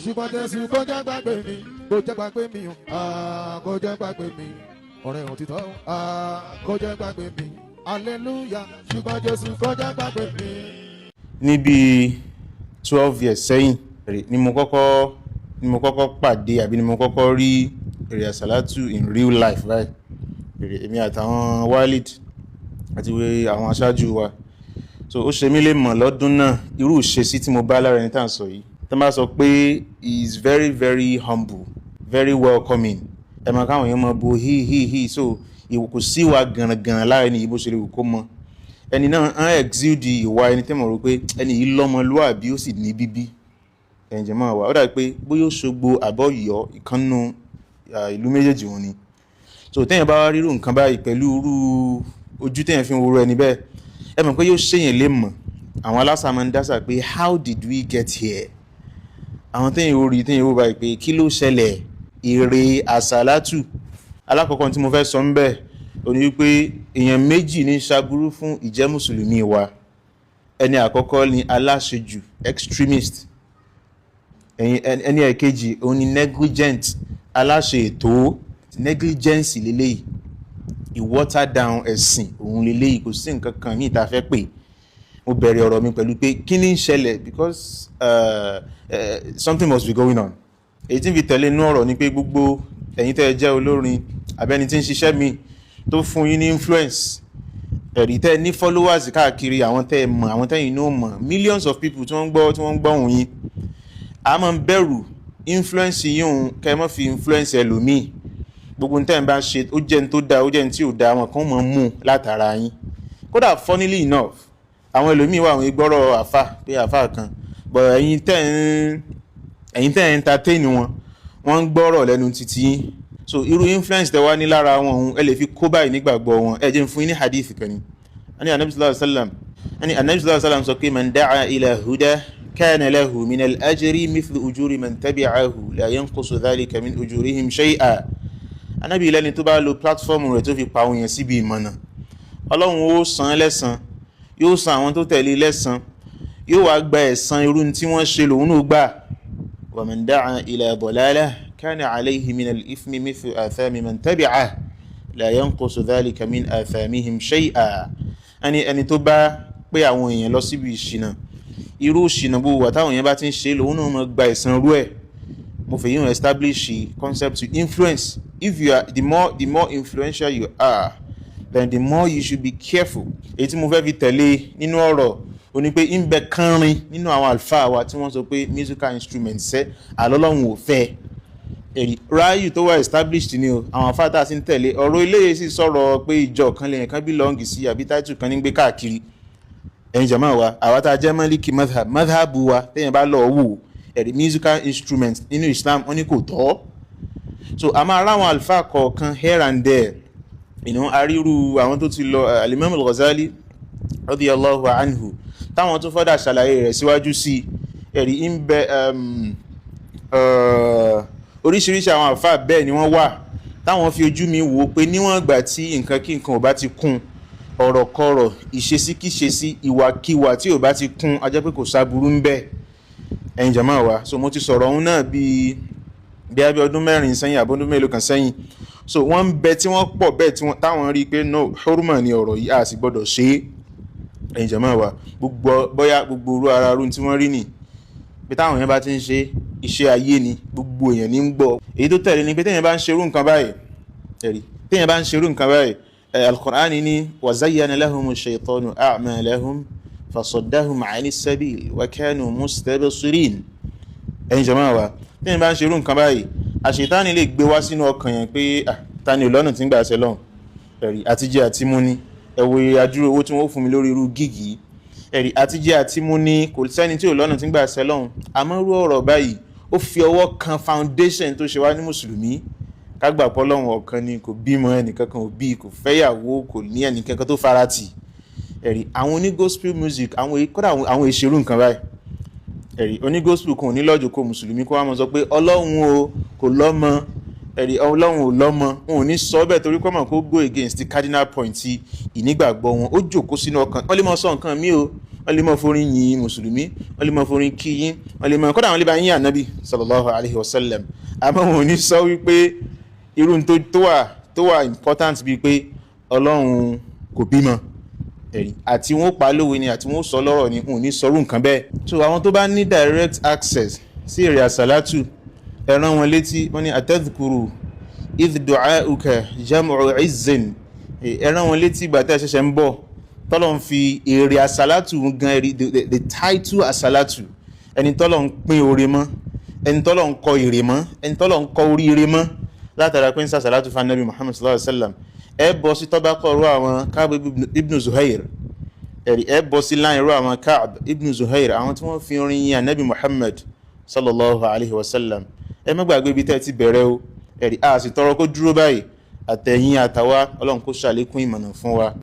Ṣùgbọ́n Jésù kò jẹ́ gbàgbé mi, kò jẹ́ gbàgbé mi o, ah, kò jẹ́ gbàgbé mi. Ọ̀rẹ́ òtítọ́, ah, kò jẹ́ gbàgbé mi. Hallelujah. Ṣùgbọ́n Jésù kò jẹ́ gbàgbé mi. Ní bíi 12 years sẹ́yìn ni mo kọ́kọ́ pàdé àbí ni mo kọ́kọ́ rí Èrè Àsàlátù in real life báyìí. Èrè èmi àtàwọn Walid àti àwọn aṣáájú wa. So ó ṣe mí lè mọ̀ lọ́dún náà, irú ìṣesí tí mo bá lára ẹni tá à ń sọ yìí, tó bá sọ pé he is very, very humble, very welcoming, ẹ máa káwọn èèyàn máa bo hí hí hí. So kò sí ìwà gànràngànrà lára ẹni yìí, bó ṣe lè wù kó mọ. Ẹni náà ń exude ìwà ẹni tẹ́ mọ̀ rò pé ẹni yìí lọ́mọlúwàbí, ó sì ní bíbí. Ẹ̀yìn jẹ́ máa wà, ó dàbí pé bóyá Òṣogbo àbọ̀yọ̀, ìkànnù ìlú méjèèjì wọn ni. So téèyàn bá wá rírú nǹkan báyìí pẹ̀lú irú ojú téèyàn fi ń wo ẹni bẹ́ẹ̀, ẹ mọ̀ pé yóò ṣèyàn lè mọ̀. Àwọn aláṣà máa ń dásà pé, "How did we get here?" Àwọn téèyàn ó rí, téèyàn ó báyìí pé kí ló ṣẹlẹ̀? Èrè Àsàlátù alákọ̀ọ́kọ́ tí mo fẹ́ sọ ń bẹ̀ ó ní wípé èèyàn méjì ní ṣaburú fún ìjẹ́ mùsùlùmí wa. Ẹni àkọ́kọ́ ni aláṣejù, extremist. Ẹni ẹ̀kejì òun ni negligent, aláṣe ètò. Negligence lélẹ́yìí, ìwater down ẹ̀sìn òun lélẹ́yìí. Kò sí nǹkan kan ní ìta fẹ́ pè. Mo bẹ̀rẹ̀ ọ̀rọ̀ mi pẹ̀lú pé kí ni ń ṣẹlẹ̀, because something must be going on. Èyí tí ń fi tẹ̀lé inú ọ̀rọ̀ ni pé gbogbo ẹ̀yin tẹ́ ẹ jẹ́ olórin abẹ́ni tí ń ṣiṣẹ́ mi tó fún yín ní influence, ẹ̀rí tẹ́ ẹ ní followers káàkiri, àwọn tẹ́ ẹ mọ̀, àwọn tẹ́yìn náà mọ̀, millions of people tí wọ́n ń gbọ́, tí wọ́n ń gbọ́ òun yín, a máa ń bẹ̀rù influence yín òun, kẹ́ ẹ má fi influence ẹlòmíì. Gbogbo ní tẹ́ ẹ bá ṣe, ó jẹ́ ní tó dáa, ó jẹ́ ní tí ò dáa, àwọn kan máa ń mú látara yín. Kódà, funnily enough, àwọn ẹlòmíì wà, àwọn ìgbọ́rọ̀ àfà pé àfà kan, but ẹ̀yin tẹ́ ń entertain wọn, wọ́n ń gbọ́rọ̀ lẹ́nu títí yín. So irú influence tẹ́ wá ní lára wọn òun, ẹ lè fi kó báyìí nígbàgbọ́ wọn. Ẹ jẹ́ n fún yín ní hadith kan ni. Ẹni Anabi sallallahu alayhi wa sallam, ẹni Anabi sallallahu alayhi wa sallam sọ pé, "Man da'a ila huda kana lahu min al-ajri mithlu ujuri man tabi'ahu, la yanqusu dhalika min ujurihim shay'a." Anabi lẹ́ni tó bá lo platform rẹ̀ tó fi pa àwọn èèyàn síbi ìmọ̀nà, Ọlọ́run ó san lẹ́san, yóò san àwọn tó tẹ̀lé lẹ́san, yóò wá gba ẹ̀san irú tí wọ́n ṣe lòun náà gbà. "Wa man da'a ila dalalah kana alayhi min al-ithmi mithlu athami man tabi'ahu, la yanqusu dhalika min athamihim shay'a." Ẹni tó bá pé àwọn èèyàn lọ síbi ìṣìnà, irú ìṣìnà gbogbo wà táwọn èèyàn bá ti ń ṣe, lòun náà máa gba ẹ̀san irú ẹ̀. Mo fẹ́ yín establish concept to influence. If you are the more influential you are, then the more you should be careful. Èyí tí mo fẹ́ fi tẹ̀lé nínú ọ̀rọ̀ ó ní pé ń bẹ kánrin nínú àwọn àlùfáà wa tí wọ́n sọ pé musical instrument sẹ́ àlọ́lọ́hun ò fẹ́. Èrí ráàyù tó wà established ni o. Àwọn àfáà tá a sì ń tẹ̀lé ọ̀rọ̀ eléyìí sì sọ̀rọ̀ pé ìjọ kan lèyàn kan belong sí àbí title kan ní gbé káàkiri. Ẹ̀yin jàmáà wa, àwa tá a jẹ́ Maliki madhab, madhab wa, téèyàn bá lọ wò, ẹ̀rí musical instrument nínú Islam, wọ́n ní kò tọ́. So a máa ráwọn àlùfáà kọ̀ọ̀kan here and there, aríru àwọn tó ti lọ, Al-Imam Al-Ghazali radiyallahu anhu, táwọn tó fọ́dà ṣàlàyé rẹ̀ síwájú sí. Ẹ̀rí ń bẹ, oríṣiríṣi àwọn àfáà bẹ́ẹ̀ ni wọ́n wà táwọn fi ojú mi wò ó pé níwọ̀n ìgbà tí nǹkan kí nǹkan ò bá ti kún, ọ̀rọ̀kọ̀rọ̀, ìṣesíkíṣesí, ìwàkiwà tí ò bá ti kún, a jẹ́ pé kò sáburú ń bẹ. Ẹ̀yin jàmáà wa, so mo ti sọ̀rọ̀ ọ̀hún náà bíi bí abẹ́ ọdún 4 sẹ́yìn, àbọ̀dún mélòó kan sẹ́yìn. So wọ́n ń bẹ tí wọ́n pọ̀ bẹ́ẹ̀ tí wọ́n táwọn rí i pé no, hurma ni ọ̀rọ̀ yìí, a sì gbọ́dọ̀ ṣe é. Ẹ̀yin jàmáà wa, gbogbo bóyá gbogbo orú ara rú tí wọ́n rí nì pé táwọn èèyàn bá ti ń ṣe iṣẹ́ ayé ni, gbogbo èèyàn ní ń gbọ́. Èyí tó tẹ̀lé ni pé téèyàn bá ń ṣerú nǹkan báyìí, ẹ̀rí téèyàn bá ń ṣerú nǹkan báyìí, Al-Qur'ani ní, "Wa zayyana lahumu shaytanu a'malahum fasaddahum 'ani sabil wa kanu mustabsirin." Ẹ̀yin jàmáà wa, téèyàn bá ń ṣerú nǹkan báyìí, àṣetánì lè gbé wá sínú ọkàn yẹn pé, ah, ta ni lọ́nà tí ń gbà ṣe lọ́hùn? Ẹ̀rí àtijẹ́ àti mú ní ẹ̀wọ̀ adúrò owó tí wọ́n fún mi lórí irú gig yìí. Ẹ̀rí àtijẹ́ àti mú ní, kò sẹ́ni tí ò lọ́nà tí ń gbà ṣe lọ́hùn. Àmọ́ irú ọ̀rọ̀ báyìí, ó fi ọwọ́ kan foundation tó ṣe wá ní mùsùlùmí, kágbà pọ́ lọ́hùn ọ̀kan ni, kò bímọ, ẹnìkankan ò bí, kò fẹ́yàwó, kò ní ẹnìkankan tó farati. Ẹ̀rí àwọn oní gospel music, àwọn kódà àwọn ìṣerú nǹkan báyìí. Ẹ̀rí oní gospel kan ò ní lọ́jọ́ kó mùsùlùmí kó wá mọ̀ sọ pé Ọlọ́run o kò lọ́mọ. Ẹ̀rí Ọlọ́run ò lọ́mọ, wọn ò ní sọ bẹ́ẹ̀, torí kọ́mọ̀ kó go against the cardinal point ti ìnígbàgbọ́ wọn. Ó jòkó sínú ọkàn. Wọ́n lè mọ sọ nǹkan mí o, Wọ́n lè máa forin yìn mùsùlùmí, wọ́n lè máa forin kí yín, wọ́n lè máa kọ́dà wọ́n lè bá yín ànábì sallallahu alayhi wa sallam, àmọ́ wọn ò ní sọ wípé irú tó wà important bíi pé Ọlọ́run kò bímọ. Ẹ̀rí àti wọn ó pa lówe ni, àti wọn ó sọ lọ́rọ̀ ni, wọn ò ní sọrú nǹkan bẹ́ẹ̀. So àwọn tó bá ní direct access sí èrè àsálátù, ẹ rán wọn létí. Wọ́n ní atadhkuru idh du'auka jam'u izzin. Ẹ rán wọn létí ìgbà tẹ́ ẹ ṣẹ̀ṣẹ̀ ń bọ̀, tọ́lọ̀ ń fi èrè àsálátù gan ẹ̀rí, the title àsálátù, ẹni tọ́lọ̀ ń pín oore mọ́, ẹni tọ́lọ̀ ń kọ èrè mọ́, ẹni tọ́lọ̀ ń kọ oríire mọ́ látara pé ń sàsálátù fún anabi Muhammad sallallahu alayhi wa sallam. Ẹ bọ́ sí tọ́bákọ̀ ru àwọn Ka'b ibn Zuhair. Ẹ̀rí, ẹ bọ́ sí láyìn ru àwọn Ka'b ibn Zuhair, àwọn tí wọ́n fi orin yin anabi Muhammad sallallahu alayhi wa sallam. Ẹ má gbàgbé ibi tẹ́ ẹ ti bẹ̀rẹ̀ o. Ẹ̀rí, a sì tọrọ kó dúró báyìí. Àtẹ̀yìn àtàwa, Ọlọ́run kó ṣàlékún ìmọ̀nà fún wa.